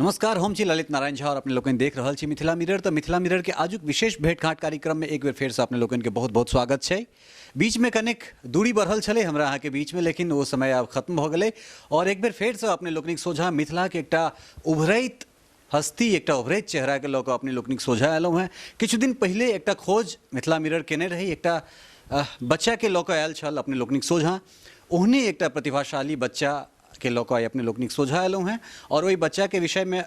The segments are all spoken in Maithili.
नमस्कार, हम छी ललित नारायण झा और अपने लोकनि देख रहल छी मिथिला मिरर। तऽ मिथिला मिरर के आजुक विशेष भेंटघाट कार्यक्रम में एक बेर फेर से अपने लोकनि के बहुत बहुत स्वागत छै। बीच में कनेक दूरी बढ़ल छलै हमरा अहाँ के बीच में, लेकिन ओ समय आब खत्म भऽ गेलै और एक बेर फेर से अपने लोकनिक सोझा मिथिला के एकटा उभरैत हस्ती, एकटा उभरैत चेहरा के लऽ कऽ अपने लोकनिक सोझा अयलहुँ हेँ। किछु दिन पहिले एकटा खोज मिथिला मिरर केने रही, एकटा बच्चा के लऽ कऽ आयल छल अपने लोकनिक सोझा। ओहने एकटा प्रतिभाशाली बच्चा के लऽ कऽ आइ अपने लोकनिक सोझा अयलहुँ हेँ और ओहि बच्चाके विषयमे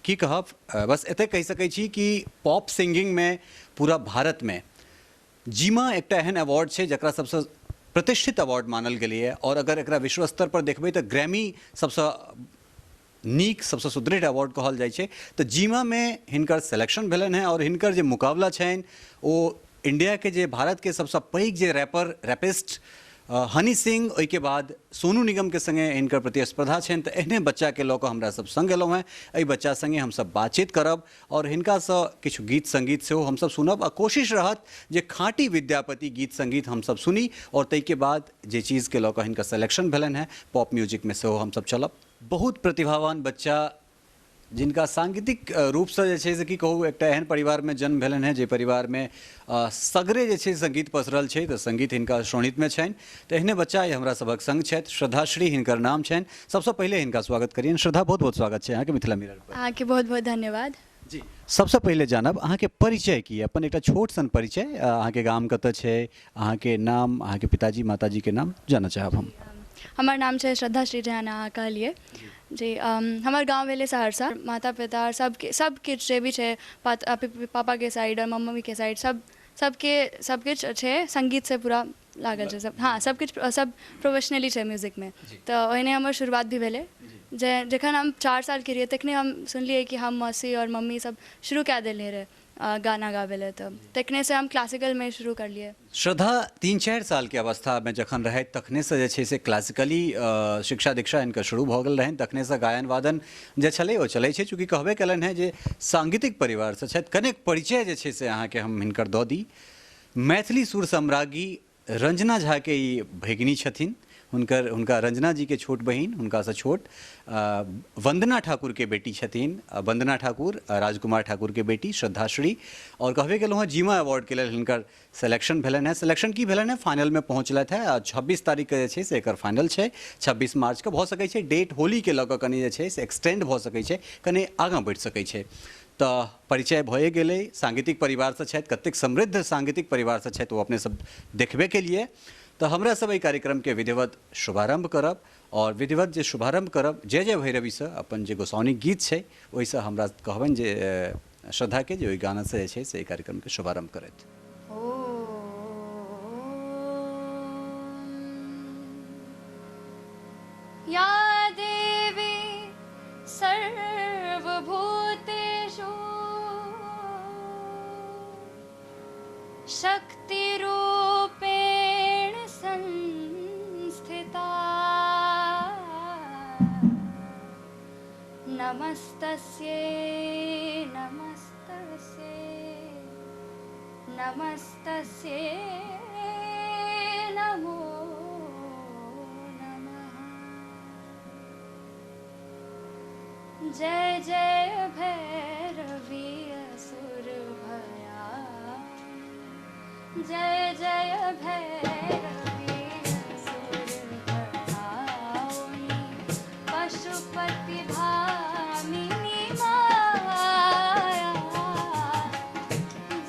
की कहब, बस एतेक कहि सकै छी कि पॉप सिंगिंगमे पूरा भारतमे जीमा एकटा एहन अवार्ड छै जकरा सबसँ प्रतिष्ठित अवार्ड मानल गेलैए और अगर एकरा विश्व स्तर पर देखबै तऽ ग्रैमी सबसँ नीक, सबसँ सुदृढ़ अवार्ड कहल जाइ छै। तऽ जीमामे हिनकर सिलेक्शन भेलनि हेँ और हिनकर जे मुकाबला छनि ओ इंडियाके जे भारतके सबसँ पैघ जे रैपर रैपिस्ट हनी सिंह, ओहिके बाद सोनू निगमके सङ्गे हिनकर प्रतिस्पर्धा छनि। तऽ एहने बच्चाके लऽ कऽ हमरा सब सङ्ग एलहुँ हेँ। एहि बच्चा सङ्गे हमसब बातचीत करब और हिनकासँ किछु गीत सङ्गीत सेहो हमसब सुनब आ कोशिश रहत जे खाँटी विद्यापति गीत सङ्गीत हमसब सुनी और ताहिके बाद जे चीजके लऽ कऽ हिनकर सिलेक्शन भेलनि हेँ पॉप म्यूजिकमे सेहो हमसब चलब। बहुत प्रतिभावान बच्चा जिनका सांगीतिक रूपसँ जे छै से की कहू, एकटा एहन परिवारमे जन्म भेलनि हेँ जे परिवारमे सगरे जे छै सङ्गीत पसरल छै, तऽ सङ्गीत हिनका शोणितमे छनि। तऽ एहने बच्चा आइ हमरा सभक सङ्ग छथि, श्रद्धाश्री हिनकर नाम छनि। सबसँ पहिले हिनका स्वागत करियनि। श्रद्धा, बहुत बहुत स्वागत छै अहाँके मिथिला मिरर पर। अहाँके बहुत बहुत धन्यवाद। जी, सबसँ पहिले जानब अहाँके परिचय की, अपन एकटा छोट सन परिचय, अहाँके गाम कतऽ छै, अहाँके नाम, अहाँके पिताजी माताजीके नाम जानऽ चाहब हम। हमर नाम छै श्रद्धा श्री जहन अहाँ कहलियै जी। हमर गाँव भेलै सहरसा। माता पिता सबके सबकिछु जे भी छै, पापाके साइड आओर मम्मीके साइड सब सबके सबकिछु छै सङ्गीतसँ पूरा लागल छै सब। हँ, सबकिछु सब प्रोफेशनली छै म्यूजिकमे, तऽ ओहिने हमर शुरुआत भी भेलै। जे जखन हम 4 सालके रहियै तखने हम सुनलियै कि हम मौसी आओर मम्मी सब शुरू कए देने रहै गाना गाबै लए, तऽ तखनेसँ हम क्लासिकलमे शुरू करलियै। श्रद्धा 3-4 सालके अवस्थामे जखन रहथि तखनेसँ जे छै से क्लासिकली शिक्षा दीक्षा हिनकर शुरू भऽ गेल रहनि। तखनेसँ गायन वादन जे छलै ओ चलै छै। चूँकि कहबे केलनि हेँ जे सांगीतिक परिवारसँ छथि, कनेक परिचय जे छै से अहाँके हम हिनकर दऽ दी। मैथिली सुर सम्राज्ञी रंजना झाके ई भगिनी छथिन। हुनकर हुनका रंजना जीके छोट बहिन, हुनकासँ छोट वंदना ठाकुरके बेटी छथिन। वंदना ठाकुर राजकुमार ठाकुरके बेटी श्रद्धाश्री। आओर कहबे केलहुँ हँ, जीमा अवार्डके लेल हिनकर सिलेक्शन भेलनि हेँ। सिलेक्शन की भेलनि हेँ, फाइनलमे पहुँचलथि हेँ। आ 26 तारीखके जे छै से एकर फाइनल छै, 26 मार्चके। भऽ सकै छै डेट होलीके लऽ कऽ कनि जे छै से एक्सटेंड भऽ सकै छै, कनि आगाँ बढ़ि सकै छै। तऽ परिचय भए गेलै, सांगीतिक परिवारसँ छथि, कतेक समृद्ध सांगीतिक परिवारसँ छथि ओ अपने सब देखबे केलिए। तऽ हमरा सब एहि कार्यक्रमके विधिवत शुभारंभ करब और विधिवत जे शुभारंभ करब जय जय भैरवीसँ, अपन जे गोसाउनिक गीत छै ओहिसँ हमरा कहबनि जे श्रद्धाके जे ओहि गानासँ जे छै से एहि कार्यक्रमके शुभारंभ करथि। या देवी सर्वभूतेषु शक्तिरूपेण संस्थिता नमस्तस्यै नमस्तस्यै नमस्तस्यै नमो नमः। जय जय भैरवी असुर भया, जय जय भैरवी असुर भयाउनी, पशुपति भामिनी माया,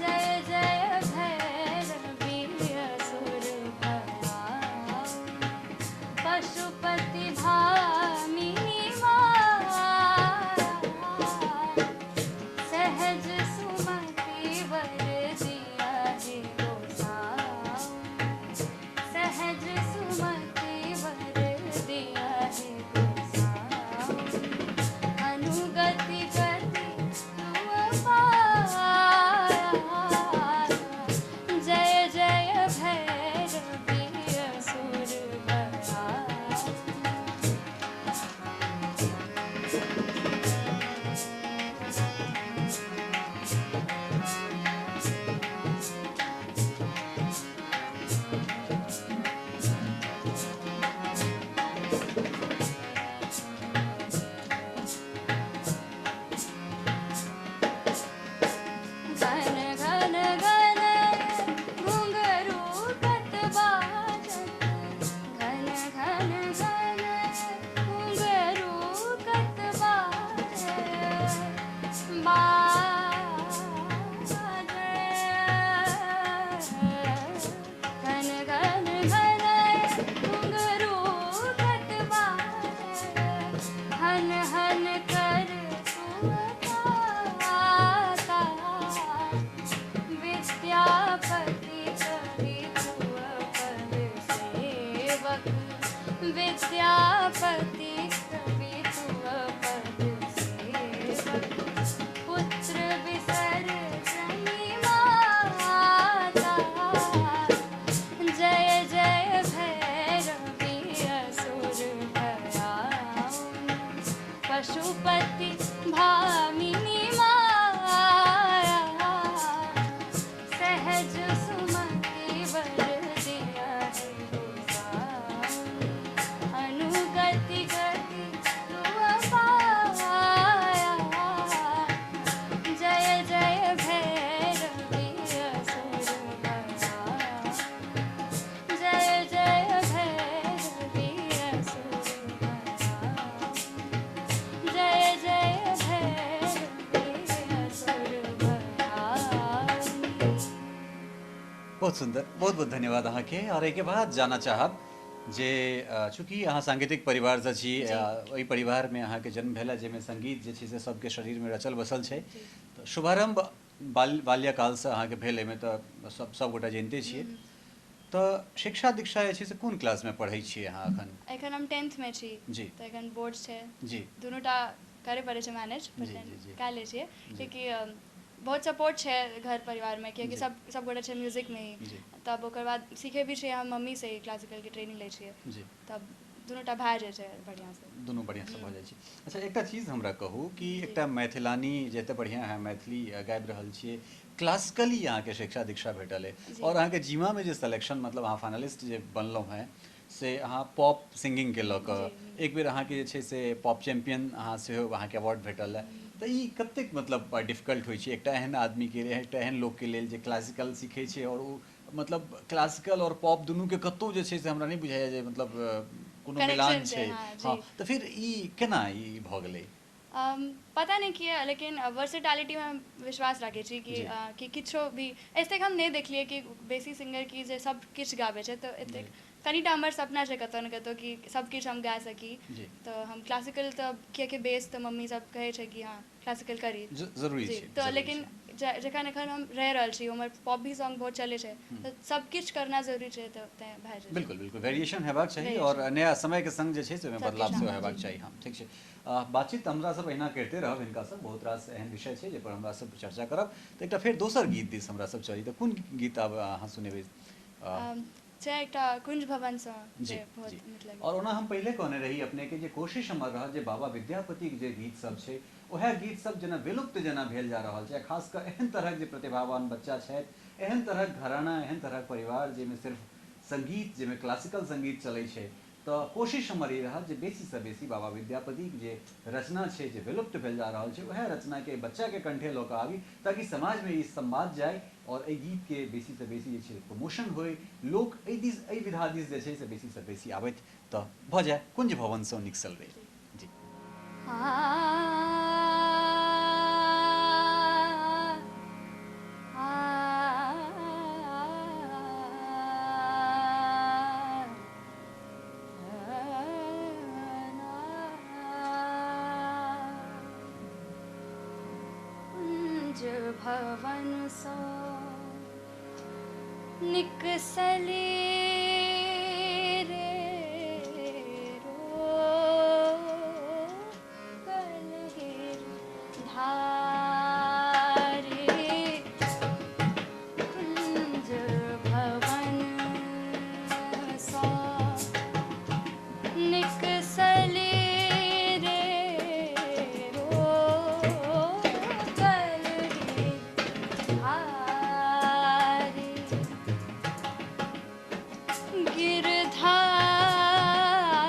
जय जय भैरवी असुर भयाउनी, पशुपति भामिनी माया, सहज सुमति वर दिया हे गोसाउनी, बहुत सुन्दर, बहुत बहुत धन्यवाद अहाँके। आओर एहिके बाद जानऽ चाहब जे चूँकि अहाँ सांगीतिक परिवारसँ छी, ओहि परिवारमे अहाँके जन्म भेल, जाहिमे सङ्गीत जे छै से सबके शरीरमे रचल बसल छै, तऽ शुभारम्भ बाल्यकालसँ अहाँके भेल, एहिमे तऽ सब गोटा जनिते छियै। तऽ शिक्षा दीक्षा जे छै से कोन क्लासमे पढ़ै छियै अहाँ एखन? एखन हम 10thमे छी। तऽ एखन बोर्ड छै। दुनूटा करै पड़ै छै मैनेज। जी जी जी कए लै छियै, कियाकि बहुत सपोर्ट छै घर परिवारमे, कियाकि सब सब गोटा छै म्यूजिकमे ही। तब ओकर बाद सीखे भी छियै हम मम्मी से ही, क्लासिकलके ट्रेनिंग लै छियै। तब दुनूटा भए जाइ छै बढ़िआँसँ। दुनू बढ़िआँसँ भऽ जाइ छै। अच्छा, एकटा चीज हमरा कहू कि एकटा मैथिलानी जे एते बढ़िआँ अहाँ मैथिली गाबि रहल छियै, क्लासिकली अहाँके शिक्षा दीक्षा भेटल अइ आओर अहाँके जीमामे जे सिलेक्शन, मतलब अहाँ फाइनलिस्ट जे बनलहुँ हेँ, से अहाँ पॉप सिंगिंगके लऽ कऽ एक बेर अहाँके जे छै से पॉप चैम्पियन अहाँ सेहो अहाँके अवार्ड भेटल है, तऽ ई कतेक मतलब डिफिकल्ट होइ छै एकटा एहन आदमीके, एकटा एहन लोकके लेल जे क्लासिकल सीखै छै आओर ओ मतलब क्लासिकल आओर पॉप दुनूके कतहु जे छै से हमरा नहि बुझाइए जे मतलब कोनो मिलान कनेक्शन छै। छै। हँ। तऽ फेर ई केना ई भऽ गेलै? पता नहि किया, लेकिन वर्सेटैलिटीमे हम विश्वास राखै छी कि कि किछो भी एतेक हम नहि देखलियै कि बेसी सिंगर की जे सब किछु गाबै छै, तऽ एतेक कनिटा हमर सपना छै कतहु ने कतहु कि सब किछु हम गा सकी। तऽ हम क्लासिकल तऽ कियाकि बेस तऽ मम्मी सब कहै छै कि हँ, क्लासिकल करी। जरूरी छै। तऽ जरूरी लेकिन छै। जखन एखन हम रहि रहल छी, हमर पॉप भी सॉन्ग बहुत चलै छै, तऽ सब किछु करना जरूरी छै, तऽ तेँ भए जाइ छै। बिल्कुल बिल्कुल, वेरिएशन हेबाक चाही आओर वेरिएशन। नया समयके संग जे छै से ओहिमे सब बदलाव किछु सेहो हाँ। हेबाक जी। चाही। हँ, ठीक छै। बातचीत तऽ हमरा सब एहिना करिते रहब हिनकासँ, बहुत रास एहन विषय छै जाहिपर हमरा सब चर्चा करब। तऽ एकटा फेर दोसर गीत दिस हमरा सब चली, तऽ कोन गीत आब अहाँ सुनेबै? छै एकटा कुंज भवनसँ जे बहुत नीक लगैए। आओर ओना हम पहिले कहने रही अपनेके जे कोशिश हमर रहत जे बाबा विद्यापतिके जे गीत सब छै, उएह गीत सब जेना विलुप्त जेना भेल जा रहल छै, खास कऽ एहन तरहक जे प्रतिभावान बच्चा छथि, एहन तरहक घराना, एहन तरहक परिवार जाहिमे सिर्फ सङ्गीत, जाहिमे क्लासिकल सङ्गीत चलै छै, तऽ कोशिश हमर ई रहत जे बेसीसँ बेसी बाबा विद्यापतिके जे रचना छै, जे विलुप्त भेल जा रहल छै, उएह रचनाके बच्चाके कंठे लऽ कऽ आबी, ताकि समाजमे ई संवाद जाय आओर एहि गीतके बेसीसँ बेसी जे छै प्रमोशन होइ, लोक एहि दिस, एहि विधा दिस जे छै से बेसीसँ बेसी आबथि। तऽ भऽ जाय कुंज भवनसँ निकसल रे जी। आ आ कुंज भवन सँ निकसली रे रोकल गिरधारी, कुंज भवन सँ निकसली रे रोकल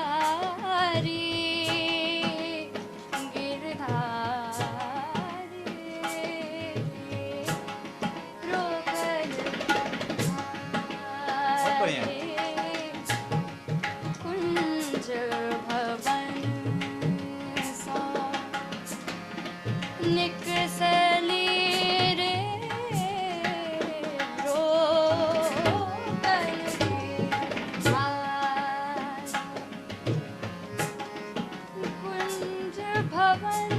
गिरधारी, गिरधारी, गिरधारी, रोकल बहुत बढ़िया। कुंज भवन सँ निकसली रे रोकल गिरधारी, कुंज भवन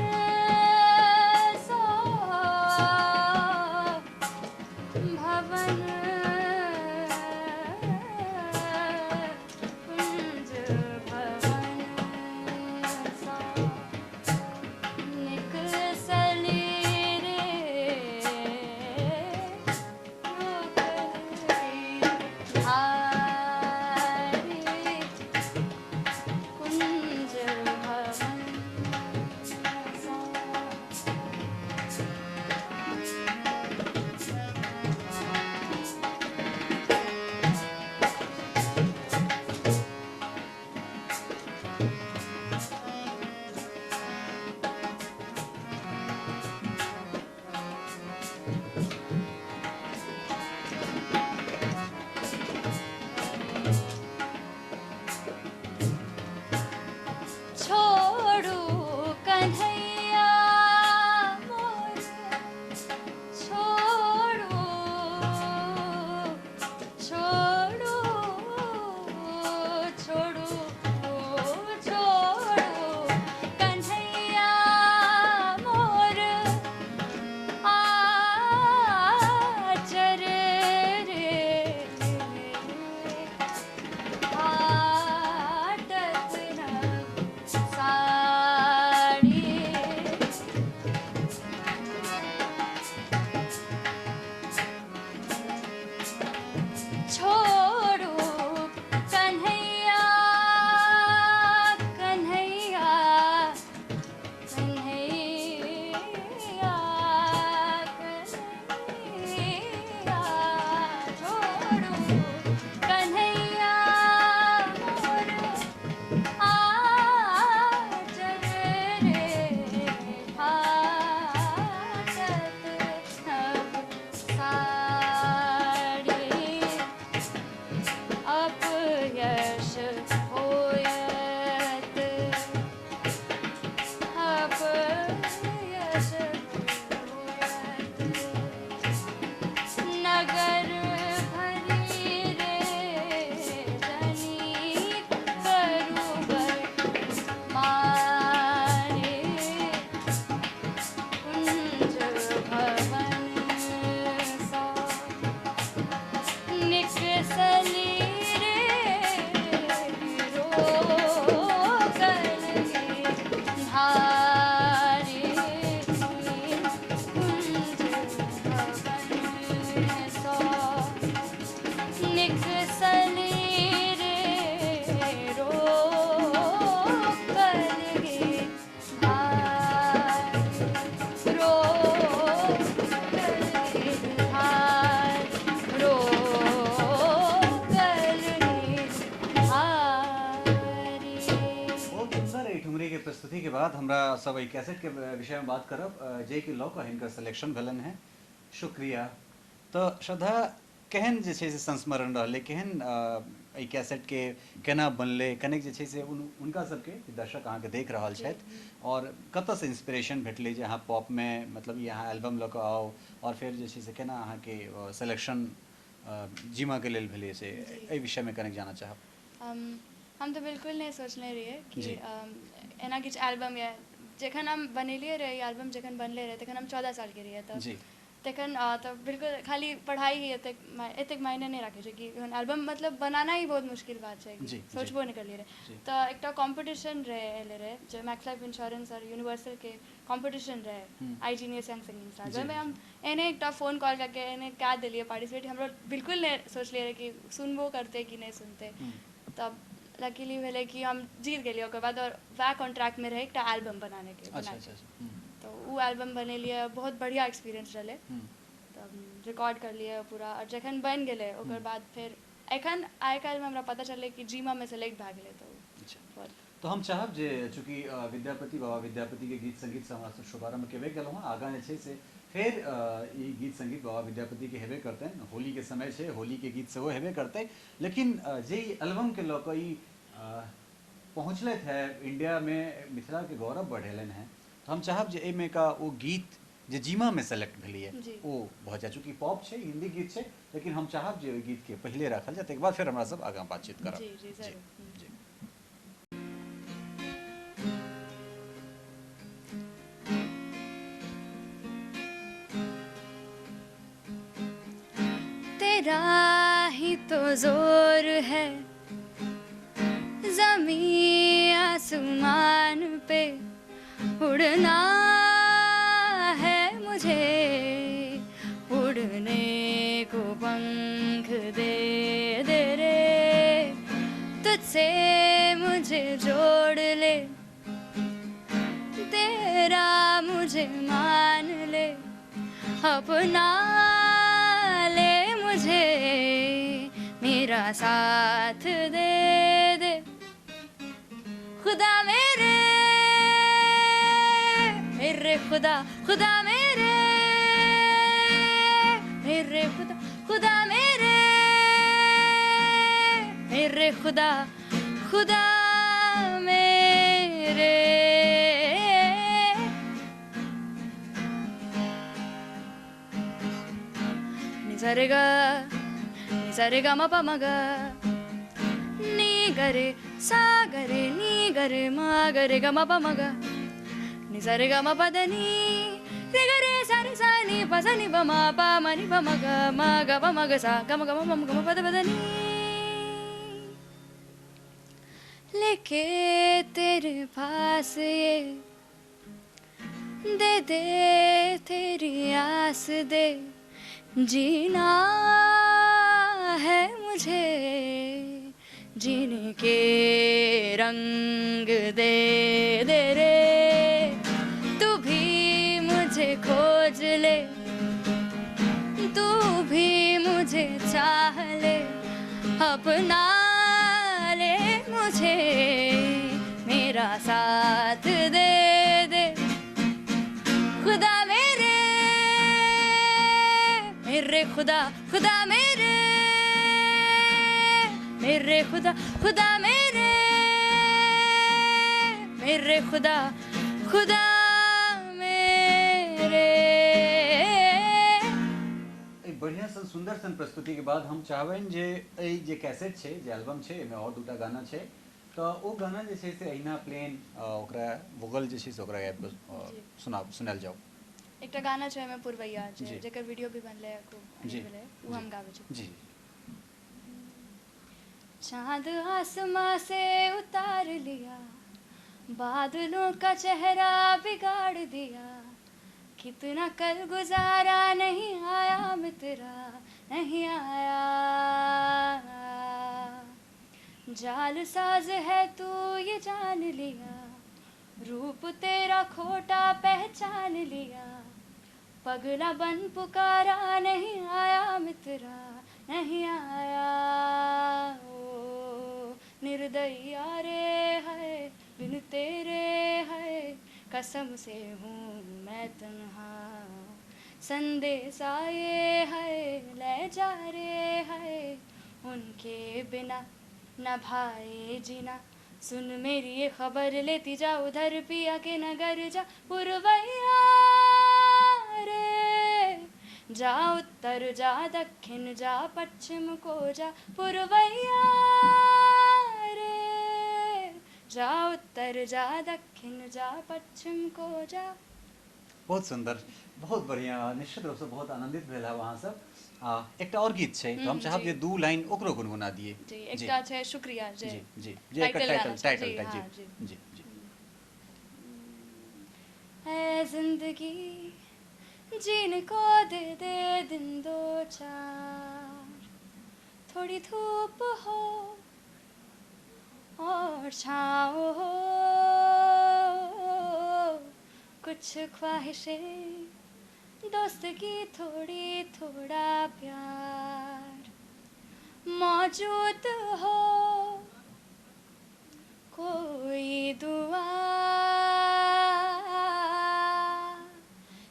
सँ भवन कुंज भवन सँ निकसली गजब होयत। नगर भरी रे जनी करू मारे कुंज भवन सो निकसली रे रोकन धारे कुंज भवन सो निकसली रे रोकन धार रो बहुत सुंदर एहि ठुमरी के प्रस्तुति के बाद हमरा सब एहि कैसेट के विषय में बात करब, जे कि लऽ कऽ हिनकर सिलेक्शन भेलनि हेँ। शुक्रिया। तऽ श्रद्धा, केहन जे छै से संस्मरण रहलै, केहन एहि कैसेटके केना बनलै, कनेक जे छै से हुनका सबके दर्शक अहाँके देख रहल छथि, आओर कतऽसँ इंस्पिरेशन भेटलै जे अहाँ पॉपमे मतलब ई अहाँ एल्बम लऽ कऽ आउ, आओर फेर जे छै से केना अहाँके सिलेक्शन जीमाके लेल भेलै, से एहि विषयमे कनेक जानऽ चाहब। हम तऽ बिल्कुल नहि सोचने रहियै कि एना किछु एल्बम यऽ। जखन हम बनेलियै रहै ई एल्बम, जखन बनलै रहै तखन हम 14 सालके रहियै, तऽ तखन तऽ बिल्कुल खाली पढ़ाइ ही एतेक एतेक मायने नहि राखै छै कि एल्बम मतलब बनाना ही बहुत मुश्किल बात छै, सोचबो नहि करलियै रहै। तऽ एकटा कॉम्पिटिशन रहै, एलै रहै जे मैक्स लाइफ इंश्योरेंस आओर यूनिवर्सलके कॉम्पिटिशन रहै, आई जीनियस यंग सिंगिंग स्टार। ओहिमे हम एहने एकटा फोन कॉल कए कऽ एहने कए देलियै पार्टिसिपेट। हमरो बिल्कुल नहि सोचलियै रहै कि सुनबो करतै कि नहि सुनतै। तब लकीली भेलै कि हम जीत गेलियै ओकर बाद, आओर वएह कॉन्ट्रैक्टमे रहै एकटा एल्बम बनानेके। तऽ ओ एल्बम बनेलियै, बहुत बढ़िआँ एक्सपीरियंस रहलै। तऽ रिकॉर्ड करलियै पूरा, आओर जखन बनि गेलै ओकर बाद फेर एखन आइ काल्हिमे हमरा पता चललै कि जीमामे सेलेक्ट भए गेलै, तऽ तऽ हम चाहब जे चूँकि विद्यापति, बाबा विद्यापतिके गीत सङ्गीतसँ हमरा सब शुभारम्भ केबे केलहुँ हँ, आगाँ जे छै से फेर ई गीत सङ्गीत बाबा विद्यापतिके हेबे करतनि, होलीके समय छै, होलीके गीत सेहो हेबे करतै, लेकिन जे ई एल्बमके लऽ कऽ ई पहुँचलथि हेँ, इण्डियामे मिथिलाके गौरव बढ़ेलनि हेँ, तऽ हम चाहब जे एहिमे का ओ गीत जे जीमामे सेलेक्ट भेलैए ओ भऽ जाय। चूँकि पॉप छै, हिन्दी गीत छै, लेकिन हम चाहब जे ओहि गीतके पहिले राखल जाय, ताहिके बाद फेर हमरा सब आगाँ बातचीत करब। जी जी, जरूर। जी। तेरा ही तो जोर है जमीन आसमान पे, उड़ना है मुझे, उड़ने को पंख दे दे रे, तुझसे मुझे जोड़ ले, तेरा मुझे मान ले, अपना ले मुझे, मेरा साथ दे दे, खुदा मेरे, मेरे खुदा, खुदा मेरे, मेरे खुदा, खुदा मेरे, मेरे खुदा, खुदा मेरे। निसर्ग निसर्ग म प म ग नी गरे सा गरे नी गरे म गरे ग म प म ग निसर्ग म प the नी रे ग रे सा रे सा नी प सा नी प म प म नी प म ग म ग प म ग सा ग म ग म प म ग म प the प the नी। लेके तेरे पास ये दे दे तेरी आस दे, जीना है मुझे, जीने के रंग दे दे रे, तू भी मुझे खोज ले, तू भी मुझे चाह ले, अपना ले मुझे, मेरा साथ दे दे, खुदा मेरे, मेरे खुदा, खुदा मेरे, मेरे खुदा, खुदा मेरे, मेरे खुदा, खुदा मेरे। सुन्दर सन प्रस्तुतिके बाद हम चाहबनि जे एहि जे कैसेट छै, जे एल्बम छै, एहिमे आओर दूटा गाना छै, तऽ ओ गाना जे छै से एहिना प्लेन ओकरा वोकल जे छै से ओकरा गाबि कऽ सुना सुनायल जाउ। एकटा गाना छै ओहिमे पुरवैया जे जेकर वीडियो भी बनलै खूब भेलै, ओ हम गाबै छी। जी। चाँद आसमां से उतार लिया, बादलों का चेहरा बिगाड़ दिया, कितना कल गुजारा नहीं आया मित्रा नहीं आया, जाल साज है तू ये जान लिया, रूप तेरा खोटा पहचान लिया, पगला बन पुकारा नहीं आया मित्रा नहीं आया, ओ निर्दयिया रे है बिन तेरे है, कसम से हूँ मैं तन्हा, संदेश आए है ले जा रे है, उनके बिना न भाए जीना, सुन मेरी ये खबर लेती जा उधर पिया के नगर जा, पुरवैया रे जा उत्तर जा दक्षिण जा पश्चिम को जा, पुरवैया रे जा उत्तर जा दक्षिण जा पश्चिम को जा। बहुत सुंदर, बहुत बढ़िया, निश्चित रूप से बहुत आनंदित भेल है वहाँ सब। एकटा और गीत छै तऽ हम चाहब जे दू लाइन ओकरो गुनगुना दिए। जी, एकटा छै शुक्रिया जे। जी जी जे एकर टाइटल टाइटल जी जी जी। है जिंदगी जीने को दे दे दिन दो चार, थोड़ी धूप हो और छाँव हो, कुछ ख्वाहिशें दोस्त की थोड़ी थोड़ा प्यार मौजूद हो, कोई दुआ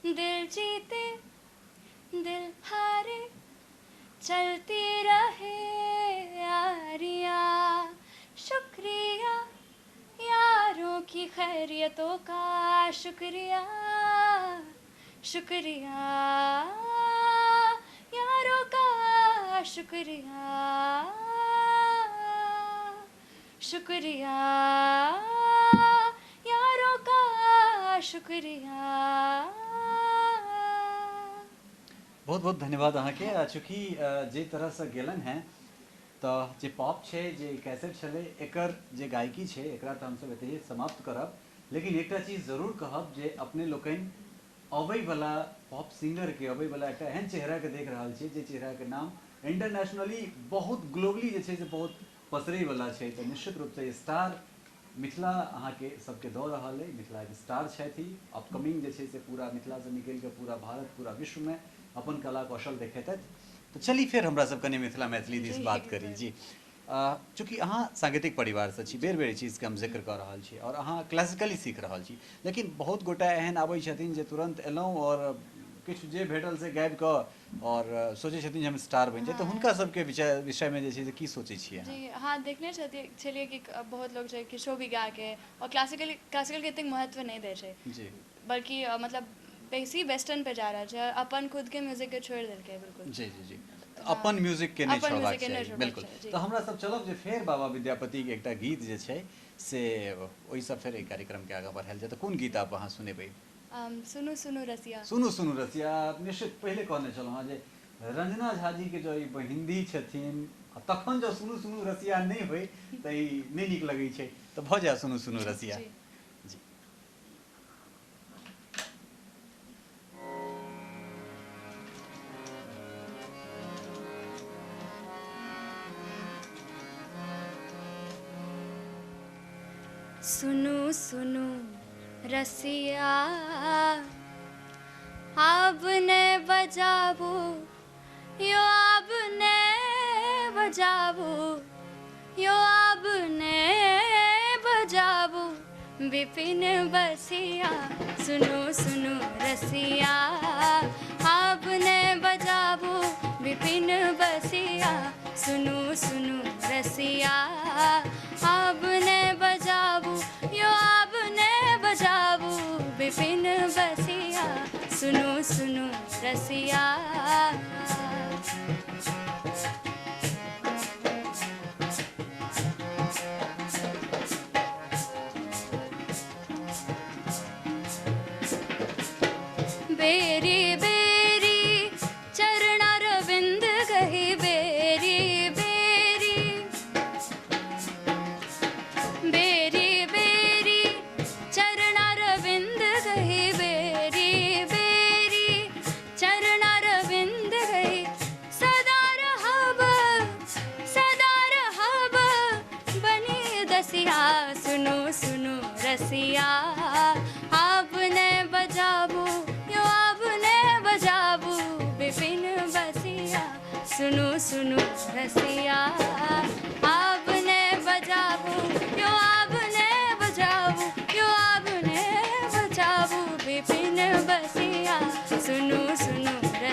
दिल जीते दिल हारे चलती रहे यारियाँ, शुक्रिया यारों की खैरियतों का शुक्रिया, शुक्रिया यारों का शुक्रिया, शुक्रिया यारों का शुक्रिया। बहुत बहुत धन्यवाद अहाँके। चूँकि जे तरहसँ गेलनि हेँ तऽ जे पॉप छै, जे कैसेट छलै, एकर जे गायकी छै एकरा तऽ हमसब एतहिए समाप्त करब, लेकिन एकटा चीज जरूर कहब जे अपने लोकनि अबैवला पॉप सिंगरके, अबैवला एकटा एहन चेहराके देख रहल छियै जे चेहराके नाम इंटरनेशनली बहुत ग्लोबली जे छै से बहुत पसरैवला छै। तऽ निश्चित रूपसँ स्टार मिथिला अहाँके सबके दऽ रहल अइ, मिथिलाके स्टार छथि ई, अपकमिंग जे छै से पूरा मिथिलासँ निकलिके पूरा भारत पूरा विश्वमे अपन कला कौशल देखेतथि। तऽ चली फेर हमरा सब कनि मिथिला मैथिली दिस बात करी। जी, चूँकि अहाँ सांगीतिक परिवारसँ छी, बेर बेर एहि चीजके हम जिक्र कऽ रहल छी आओर अहाँ क्लासिकली सीख रहल छी, लेकिन बहुत गोटा एहन आबै छथिन जे तुरन्त एलहुँ आओर किछु जे भेटल से गाबि कऽ आओर सोचै छथिन जे हम स्टार बनि जाइ, तऽ हुनका सबके विषयमे जे छै से की सोचै छियै अहाँ? जी हाँ, देखने छलियै कि बहुत लोग छै किछो भी गाके आओर क्लासिकलके एतेक महत्व नहि दै छै, जी, बल्कि मतलब बेसी वेस्टर्न पे जा रहल छै, अपन खुदके म्यूजिकके छोड़ि देलकै बिल्कुल। जी जी जी, अपन म्यूजिक के नहि छोड़बाक चाही, बिल्कुल। तऽ हमरा सब चलब जे फेर बाबा विद्यापति के एकटा गीत जे छै से ओहिसँ फेर एहि कार्यक्रम के आगाँ बढ़ायल जाय। तऽ कोन गीत आब अहाँ सुनेबै? सुनू सुनू रसिया। सुनू सुनू रसिया। निश्चित पहिले कहने छलहुँ हँ जे रंजना झा जी के जँ ई बहिनदी छथिन आ तखन जँ सुनू सुनू रसिया नहि होइ तऽ ई नहि नीक लगै छै, तऽ भऽ जाय सुनू सुनू रसिया। जी। सुनू सुनू रसिया आब ने बजाबू, यो आब ने बजाबू, यो आब ने बजाबू विपिन बसिया, सुनू सुनू रसिया आब ने बजाबू विपिन बसिया, सुनू सुनू रसिया आब ने बजाबू, यो आब ने बजाबू विपिन बसिया, सुनू सुनू रसिया।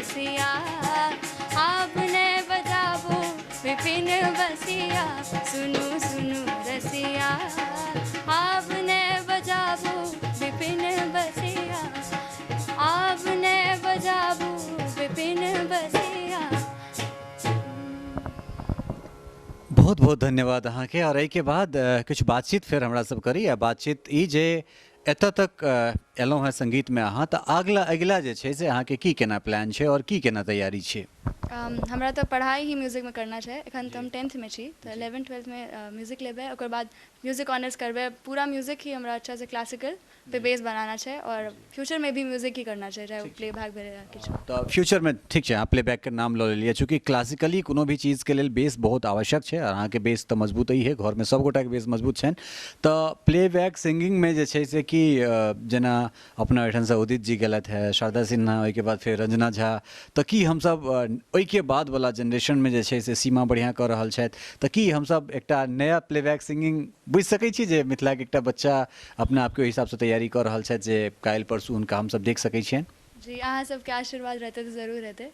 रसिया, आब ने बजाबू विपिन बसिया। सुनू सुनू रसिया, आब ने बजाबू विपिन बसिया, आब ने बजाबू विपिन बसिया। बहुत बहुत धन्यवाद अहाँके। आओर एहिके बाद किछु बातचीत फेर हमरा सब करी। आ बातचीत ई जे एतऽ तक एलहुँ हेँ सङ्गीतमे अहाँ, तऽ अगिला अगिला जे छै से अहाँके की केना प्लान छै आओर की केना तैयारी छै? हमरा तऽ पढ़ाइ ही म्यूजिकमे करना छै। एखन तऽ हम टेंथमे छी, तऽ इलेवेंथ ट्वेल्थमे म्यूजिक लेबै, ओकर बाद म्यूजिक ऑनर्स करबै। पूरा म्यूजिक ही हमरा अच्छासँ क्लासिकल पे बेस बनाना छै आओर फ्यूचरमे भी म्यूजिक ही करना छै, चाहे ओ प्ले बैक भेलै या किछु। तऽ फ्यूचरमे ठीक छै, अहाँ प्लेबैकके नाम लऽ लेलियै। चूँकि क्लासिकली कोनो भी चीजके लेल बेस बहुत आवश्यक छै, आओर अहाँके बेस तऽ मजबूत अइहे, घरमे सभगोटाके बेस मजबूत छनि। तऽ प्लेबैक सिंगिंगमे जे छै से कि जेना अपना ओहिठामसँ उदित जी गेलथि हेँ, शारदा सिन्हा, ओहिके बाद फेर रंजना झा, तऽ की हमसभ ओहिके बादवला जेनरेशनमे जे छै से सीमा बढ़िआँ कऽ रहल छथि, तऽ की हमसभ एकटा नया प्लेबैक सिंगिंग बुझि सकै छी जे मिथिलाके एकटा बच्चा अपना आपके ओहि हिसाबसँ तैयारी कऽ रहल छथि जे काल्हि परसू हुनका हमसभ देख सकै छियनि? जी, अहाँ सबके आशीर्वाद रहतै तऽ जरूर हेतै।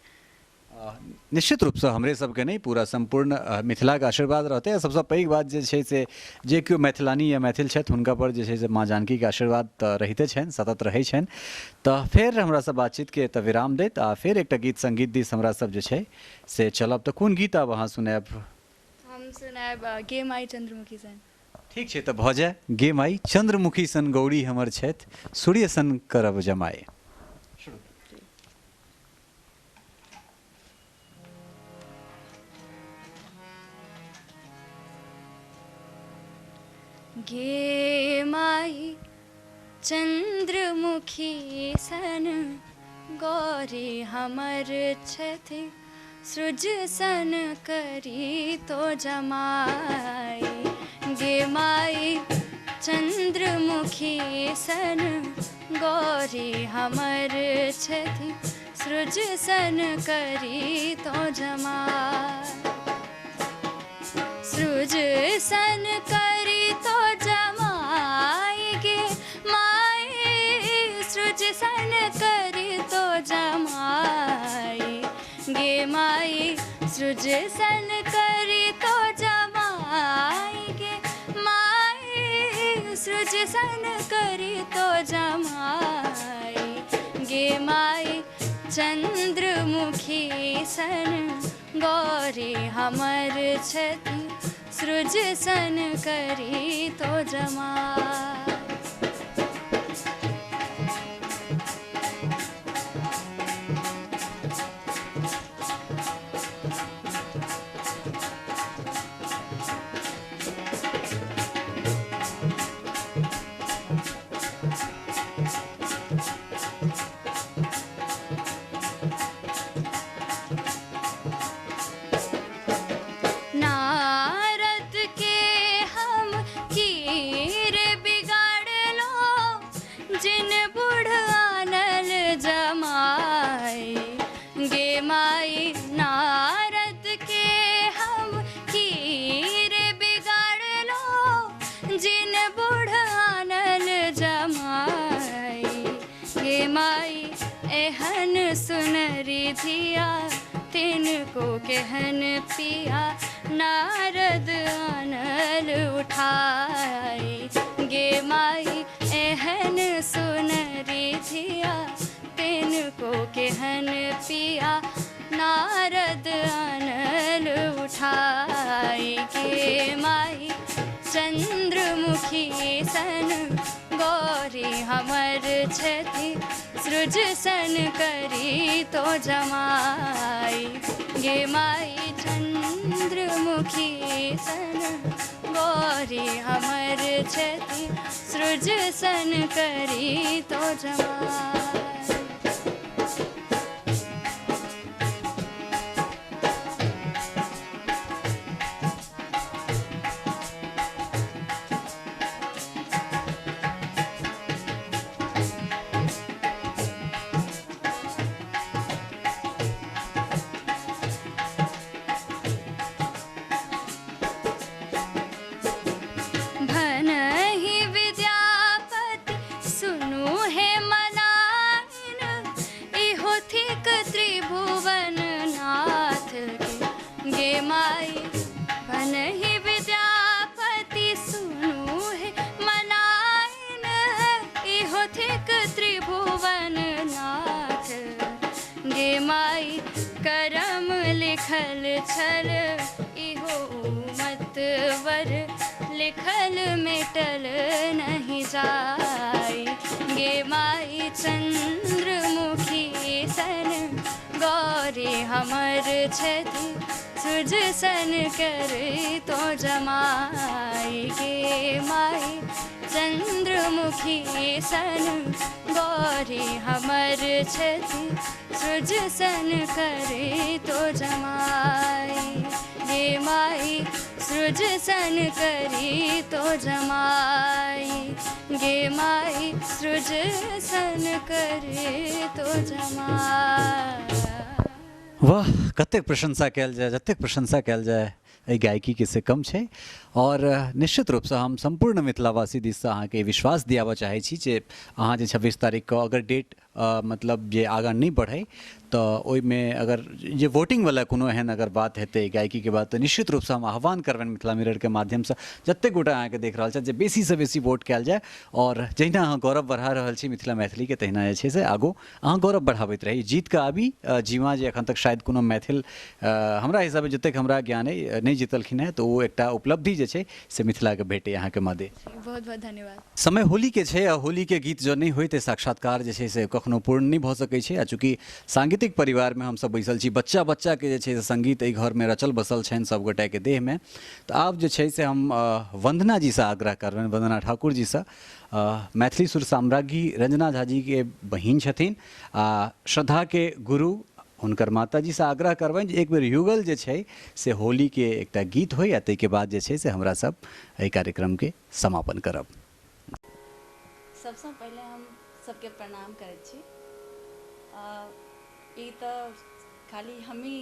निश्चित रूपसँ हमरे सबके नहि, पूरा सम्पूर्ण मिथिलाके आशीर्वाद रहतै। आ सबसँ पैघ बात जे छै से जे केओ मैथिलानी या मैथिल छथि हुनका पर जे छै से माँ जानकीके आशीर्वाद तऽ रहिते छनि, सतत रहै छनि। तऽ फेर हमरा सब बातचीतके एतऽ विराम दैत आ फेर एकटा गीत सङ्गीत दिस हमरा सब जे छै से चलब। तऽ कोन गीत आब अहाँ सुनायब? हम सुनायब गे माई चन्द्रमुखी सन। ठीक छै, तऽ भऽ जाय। गे माई चन्द्रमुखी सन गौरी हमर छथि, सूर्य सन करब जमाय। गे माई चन्द्रमुखी सन गौरी हमर छथि, सृज सन करी तो जमाई। गे माई चन्द्रमुखी सन गौरी हमर छथि, सृज सन करी तो जमाई। सृज सन करी तो जमाई गे माई, सृज सन करी तो जमाई गे माई, सृज सन करी तो जमाई गे माई, सृज सन करी तो जमाई गे माई चन्द्रमुखी सन गौरी हमर छथि, सृज सन करी तो जमाई। नारद के हम कीर बिगाड़लो, जिन बूढ़ आनल जमाई गे माई। नारद के हम कीर बिगाड़लो, जिन बूढ़ आनल जमाई गे माई। एहन सुनरी धिया तिनको केहन पिया, नारद आनल उठाई गे माई। एहन सुनरी धिया तिनको केहन पिया, नारद आनल उठाई गे माई। चन्द्रमुखी सन गौरी हमर छथि, सृज सन करी तो जमाई गे माई। चन्द्रमुखी सन गौरी हमर छथि, सृज सन करी तो जमाई। भनहि विद्यापति सुनु हे मनाई, त्रिभुवन नाथ के गे माई। भनहि विद्यापति सुनु हे मनाइन, इहो थिक त्रिभुवन नाथ गे माई। करम लिखल छल इहो मतवर, लिखल मेटल नहीं जाई गे माई। चंद्रमुखी सन गौरी हमर छथि, सूरज सन कर तो जमाई गे माई। चंद्रमुखी सन गौरी हमर छथि, सूरज सन करे तो जमाई गे माई। सूरज सन करी तो जमाई गे माई। सूरज सन करे तो जमाई। वाह, कतेक प्रशंसा कयल जाय, जतेक प्रशंसा कयल जाय एहि गायकीके से कम छै। और निश्चित रूपसँ हम सम्पूर्ण मिथिलावासी दिससँ अहाँके विश्वास दियाबऽ चाहै छी जे अहाँ जे 26 तारीखके अगर डेट मतलब जे आगाँ नहि बढ़ै तऽ ओहिमे अगर जे वोटिंगवला कोनो एहन अगर बात हेतै गायकीके बात, तऽ निश्चित रूपसँ हम आह्वान करबनि मिथिला मिररके माध्यमसँ जतेक गोटा अहाँके देख रहल छथि जे बेसीसँ बेसी वोट कयल जाय। और जहिना अहाँ गौरव बढ़ा रहल छी मिथिला मैथिलीके, तहिना जे छै से आगू अहाँ गौरव बढ़ाबैत रही। जीत कऽ आबी जीवा जे एखन तक शायद कोनो मैथिल हमरा हिसाबे जतेक हमरा ज्ञान अइ नहि जीतलखिन हेँ, तऽ ओ एकटा उपलब्धि जे छै से मिथिलाके भेटै अहाँके मदे। बहुत बहुत धन्यवाद। समय होलीके छै आ होलीके गीत जँ नहि होय तऽ साक्षात्कार जे छै से कखनो पूर्ण नहि भऽ सकै छै। आ चूँकि सांगीतिक परिवारमे हमसब बैसल छी, बच्चा बच्चाके जे छै से सङ्गीत एहि घरमे रचल बसल छनि सब गोटाके देहमे, तऽ आब जे छै से हम वन्दना जीसँ आग्रह करबनि, वन्दना ठाकुर जीसँ, मैथिली सुर साम्राज्ञी रंजना झा जीके बहिन छथिन आ श्रद्धाके गुरु हुनकर माताजीसँ आग्रह करबनि जे एक बेर युगल जे छै से होलीके एकटा गीत होइ आ ताहिके बाद जे छै से हमरा सब एहि कार्यक्रमके समापन करब। सबसँ पहिले हम सबके प्रणाम करैत छी। ई तऽ खाली हमही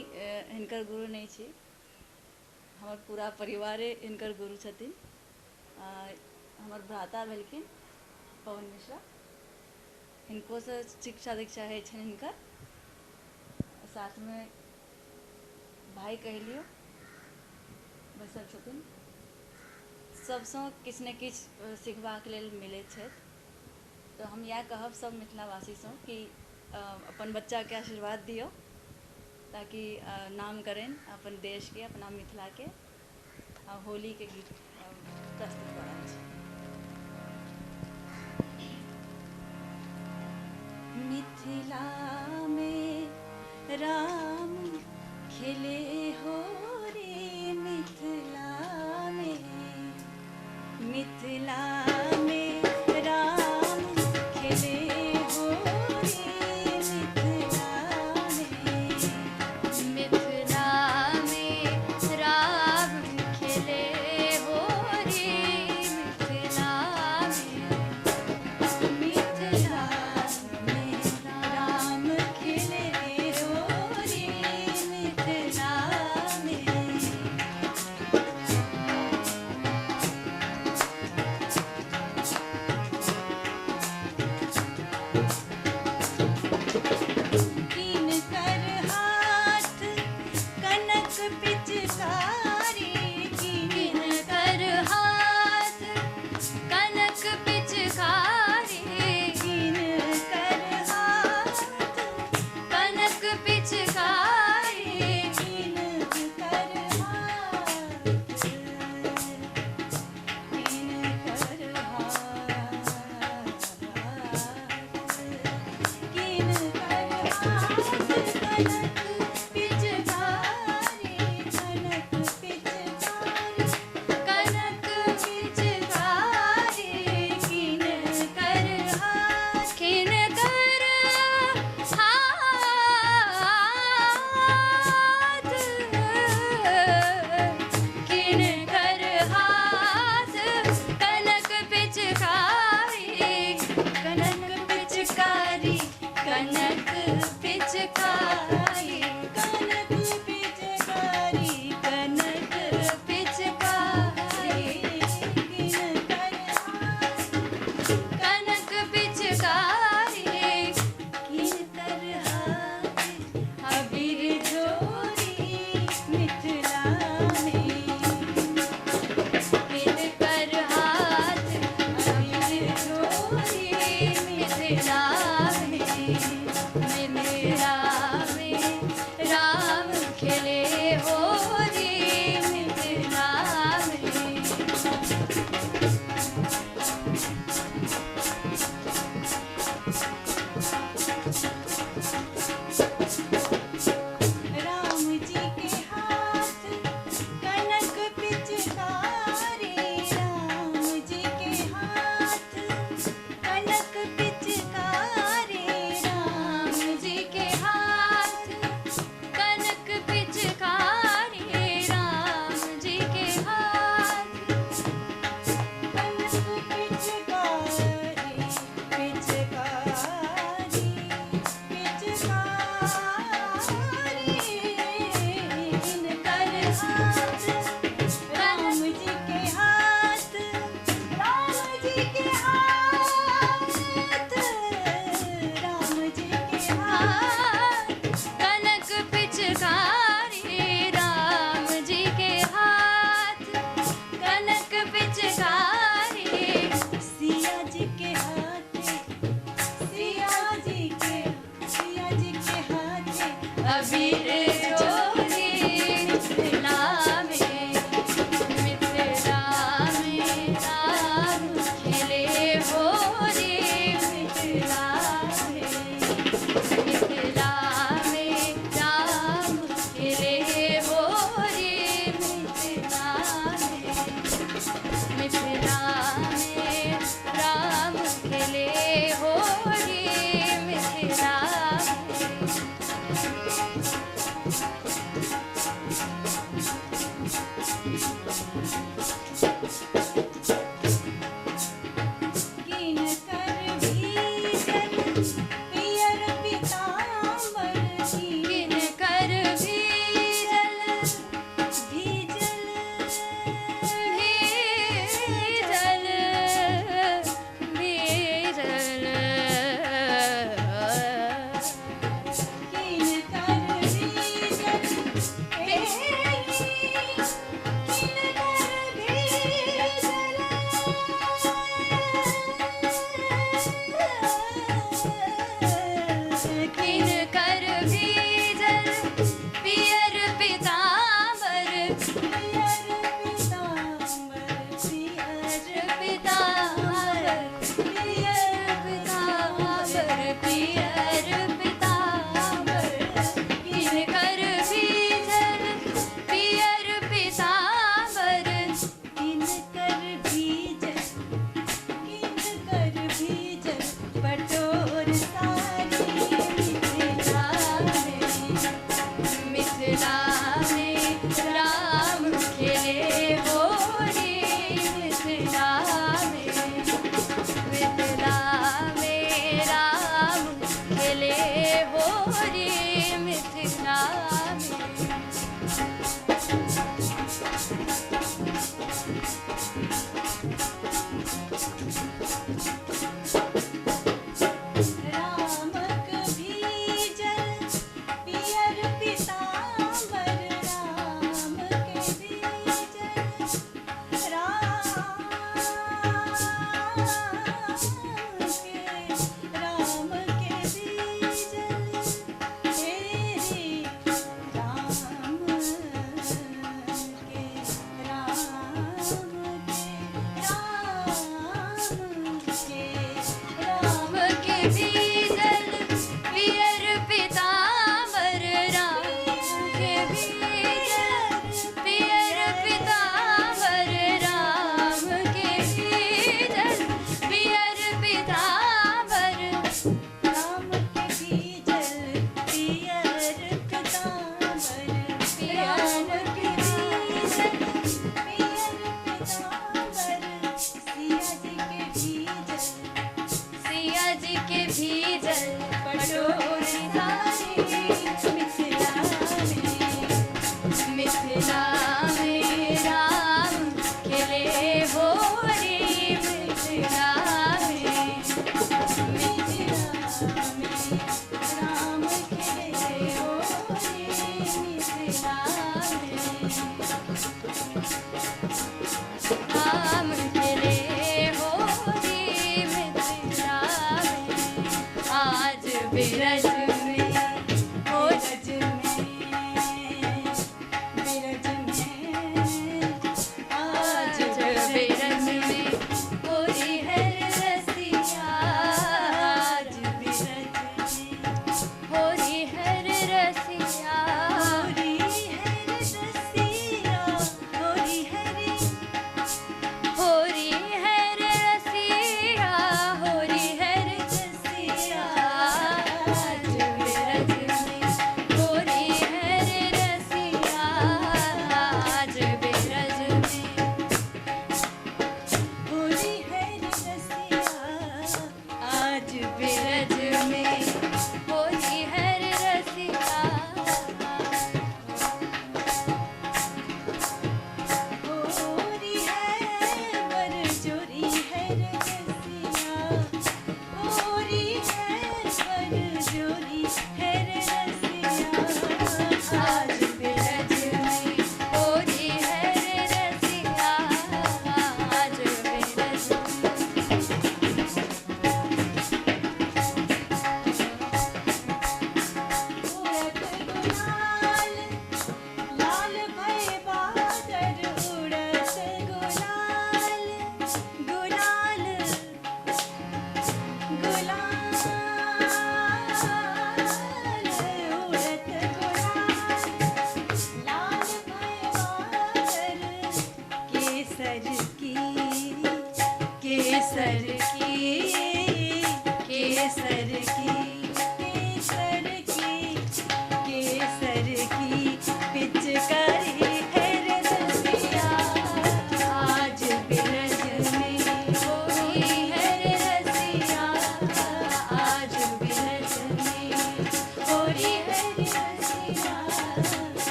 हिनकर गुरु नहि छी, हमर पूरा परिवारे हिनकर गुरु छथिन। हमर भ्राता भेलखिन पवन मिश्रा, हिनकोसँ शिक्षा दीक्षा होइ छनि हिनकर। साथमे भाय कहि लियौ बैसल छथिन। सबसँ किछु ने किछु सिखबाक लेल मिलैत छथि। तऽ हम इएह कहब सब मिथिलावासीसँ कि अपन बच्चाके आशीर्वाद दियौ ताकि नाम करनि अपन देशके, अपना मिथिलाके। आ होलीके गीत प्रस्तुत कऽ रहल छी। मिथिला में राम खेले हो रे, मिथिला में, मिथिला में राम खेले हो रे, मिथिला में, मिथिला में राम खेले हो रे, मिथिला में, मिथिला में राम खेले हो रे, मिथिला में। किनकर हाथ कनक पिचकारी, किनकर हाथ कनक पिचकारी, किनकर हाथ कनक पिचकारी, किनकर हाथ, किनकर हाथ, किनकर हाथ कनक पिचकारी, कनक पिचकारी, कनक पिचकारी, किनकर हाथ, किनकर हाथ, किनकर हाथ कनक पिचकारी, कनक पिचकारी, कनक पिचकारी, कनक पिचकारी, कनक पिचकारी, किनकर हाथ, कनक पिचकारी, किनकर हाथ अबीर अबीर चोरी मिथिला में। मिथिला में राम खेले होरी मिथिला में। मिथिला में राम खेले होरी मिथिला में। मिथिला में राम खेले होरी मिथिला में। किन कर भीजल पियर पीताम्बर किन कर भीजल भीजल भीजल भीजल किन कर भीजल किन कर भीजल किन कर भीजल पियर पीताम्बर पियर पीताम्बर पियर पीताम्बर पियर पीताम्बर पियर पीताम्बर किन कर भीजल पियर पीताम्बर किन कर भीजल किन कर भीजल पटोर सारी मिथिला में। मिथिला में राम खेले होरी मिथिला में। मिथिला में राम खेले होरी मिथिला में। रामक भीजल पियर पीताम्बर राम के भीजल राम के राम के भीजल हेरी राम के राम के राम के राम के भीजल पियर पीताम्बर राम के भीजल पियर पीताम्बर राम के भीजल पियर पीताम्बर राम के भीजल पियर पीताम्बर राम के भीजल पियर पीताम्बर सिया जी के भीजल सिया जी के भीजल पटोर सारी मिथिला में। मिथिला में राम खेले होरी मिथिला में। मिथिला में राम खेले होरी मिथिला में। राम खेले होरी मिथिला में। आज बिरज में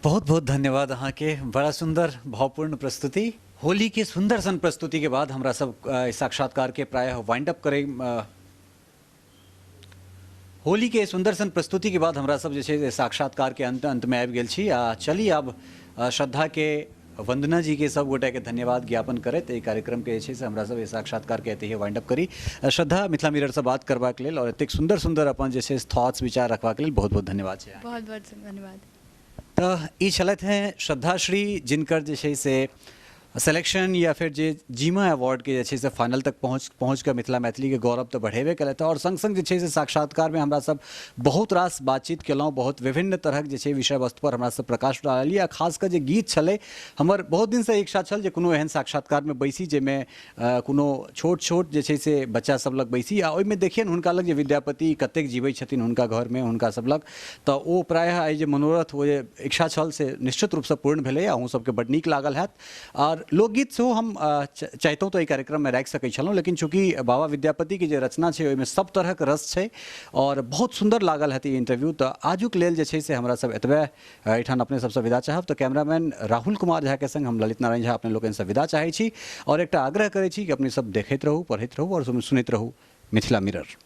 बहुत बहुत धन्यवाद अहाँके, बड़ा सुन्दर भावपूर्ण प्रस्तुति। होली के सुन्दर सन प्रस्तुति के बाद हमरा सब साक्षात्कार के प्रायः वाइंड अप करै, होली के सुन्दर सन प्रस्तुति के बाद हमरा सब जे छै से साक्षात्कार के अंत अंत में आबि गेल छी। आ चली आब श्रद्धा के वंदना जी के सब गोटे के धन्यवाद ज्ञापन करैत एहि कार्यक्रम के जे छै से हमरा सब एहि साक्षात्कार के एतहिए वाइंड अप करी। श्रद्धा, मिथिला मिरर से बात करबाक लेल और एतेक सुन्दर सुन्दर अपन जे छै थॉट्स विचार रखबाक लेल बहुत बहुत धन्यवाद छै। बहुत बहुत धन्यवाद। तऽ ई छलथि हेँ श्रद्धाश्री, जिनकर जे छै से सिलेक्शन या फेर जे जीमा अवार्डके जे छै से फाइनल तक पहुँच कऽ मिथिला मैथिलीके गौरव तऽ बढ़ेबे केलथि आओर सङ्ग सङ्ग जे छै से साक्षात्कारमे हमरा सब बहुत रास बातचीत केलहुँ, बहुत विभिन्न तरहक जे छै विषय वस्तुपर हमरा सब प्रकाश डाललियै। आ खास कऽ जे गीत छलै, हमर बहुत दिनसँ इच्छा छल जे कोनो एहन साक्षात्कारमे बैसी जाहिमे कोनो छोट छोट जे छै से बच्चा सब लग बैसी आ ओहिमे देखियनि हुनका लग जे विद्यापति कतेक जीबै छथिन हुनका घरमे हुनका सब लग। तऽ ओ प्रायः आइ जे मनोरथ ओ जे इच्छा छल से निश्चित रूपसँ पूर्ण भेलै। अहूँ सबके बड्ड नीक लागल हैत। आओर लोकगीत सेहो हम चाहितहुँ तऽ एहि कार्यक्रममे राखि सकै छलहुँ, लेकिन चूँकि बाबा विद्यापतिके जे रचना छै ओहिमे सब तरहक रस छै आओर बहुत सुन्दर लागल हैत ई इंटरव्यू। तऽ आजुक लेल जे छै से हमरा सब एतबे एहिठाम अपने सबसँ विदा चाहब। तऽ कैमरामैन राहुल कुमार झाके संग हम ललित नारायण झा अपने लोकनिसँ विदा चाहै छी आओर एकटा आग्रह करै छी कि अपने सब देखैत रहू, पढ़ैत रहू आओर सुनैत रहू मिथिला मिरर।